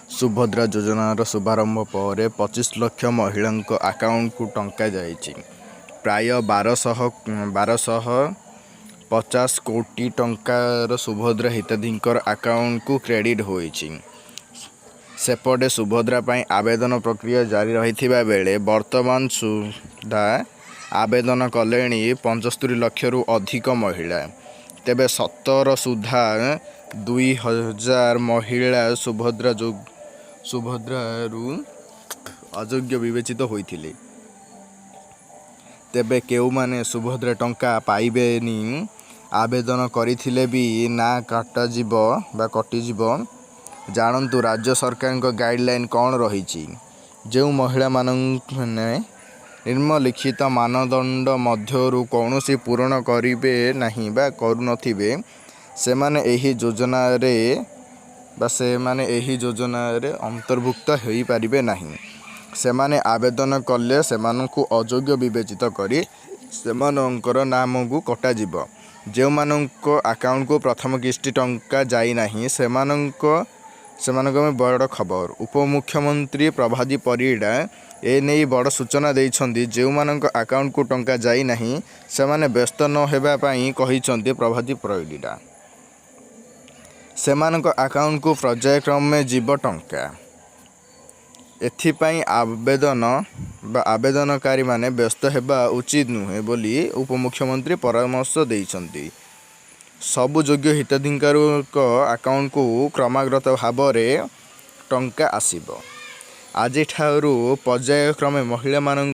ସୁଭଦ୍ରା ଯୋଜନାର ଶୁଭାରମ୍ଭ ପରେ 25 ଲକ୍ଷ ମହିଳାଙ୍କ ଆକାଉଣ୍ଟକୁ ଟଙ୍କା ଯାଇଛି। ପ୍ରାୟ 1250 କୋଟି ଟଙ୍କାର ସୁଭଦ୍ରା ହିତାଧିକାରୀଙ୍କ ଆକାଉଣ୍ଟକୁ କ୍ରେଡିଟ୍ ହୋଇଛି। ସେପଟେ ସୁଭଦ୍ରା ପାଇଁ ଆବେଦନ ପ୍ରକ୍ରିୟା ଜାରି ରହିଥିବା ବେଳେ ବର୍ତ୍ତମାନ ସୁଦ୍ଧା ଆବେଦନ କଲେଣି 75 ଲକ୍ଷରୁ ଅଧିକ ମହିଳା। ତେବେ 17 ସୁଦ୍ଧା 2000 ମହିଳା ସୁଭଦ୍ରାରୁ ଅଯୋଗ୍ୟ ବିବେଚିତ ହୋଇଥିଲେ। ତେବେ କେଉଁମାନେ ସୁଭଦ୍ରା ଟଙ୍କା ପାଇବେନି, ଆବେଦନ କରିଥିଲେ ବି ନାଁ କଟାଯିବ ବା କଟିଯିବ, ଜାଣନ୍ତୁ ରାଜ୍ୟ ସରକାରଙ୍କ ଗାଇଡଲାଇନ କଣ ରହିଛି। ଯେଉଁ ମହିଳାମାନେ ନିମ୍ନଲିଖିତ ମାନଦଣ୍ଡ ମଧ୍ୟରୁ କୌଣସି ପୂରଣ କରିବେ ନାହିଁ ବା କରୁନଥିବେ, ସେମାନେ ଏହି ଯୋଜନାରେ ଅନ୍ତର୍ଭୁକ୍ତ ହୋଇପାରିବେ ନାହିଁ। ସେମାନେ ଆବେଦନ କଲେ ସେମାନଙ୍କୁ ଅଯୋଗ୍ୟ ବିବେଚିତ କରି ସେମାନଙ୍କର ନାମକୁ କଟାଯିବ। ଯେଉଁମାନଙ୍କ ଆକାଉଣ୍ଟକୁ ପ୍ରଥମ କିସ୍ତି ଟଙ୍କା ଯାଇନାହିଁ, ସେମାନଙ୍କ ପାଇଁ ବଡ଼ ଖବର। ଉପମୁଖ୍ୟମନ୍ତ୍ରୀ ପ୍ରଭାତୀ ପରିଡ଼ା ଏନେଇ ବଡ଼ ସୂଚନା ଦେଇଛନ୍ତି। ଯେଉଁମାନଙ୍କ ଆକାଉଣ୍ଟକୁ ଟଙ୍କା ଯାଇନାହିଁ, ସେମାନେ ବ୍ୟସ୍ତ ନ ହେବା ପାଇଁ କହିଛନ୍ତି ପ୍ରଭାତୀ ପରିଡ଼ା। ସେମାନଙ୍କ ଆକାଉଣ୍ଟକୁ ପର୍ଯ୍ୟାୟକ୍ରମେ ଯିବ ଟଙ୍କା। ଏଥିପାଇଁ ଆବେଦନ ବା ଆବେଦନକାରୀମାନେ ବ୍ୟସ୍ତ ହେବା ଉଚିତ ନୁହେଁ ବୋଲି ଉପମୁଖ୍ୟମନ୍ତ୍ରୀ ପରାମର୍ଶ ଦେଇଛନ୍ତି। ସବୁ ଯୋଗ୍ୟ ହିତାଧିକାରୀଙ୍କ ଆକାଉଣ୍ଟକୁ କ୍ରମାଗତ ଭାବରେ ଟଙ୍କା ଆସିବ। ଆଜିଠାରୁ ପର୍ଯ୍ୟାୟକ୍ରମେ ମହିଳାମାନଙ୍କ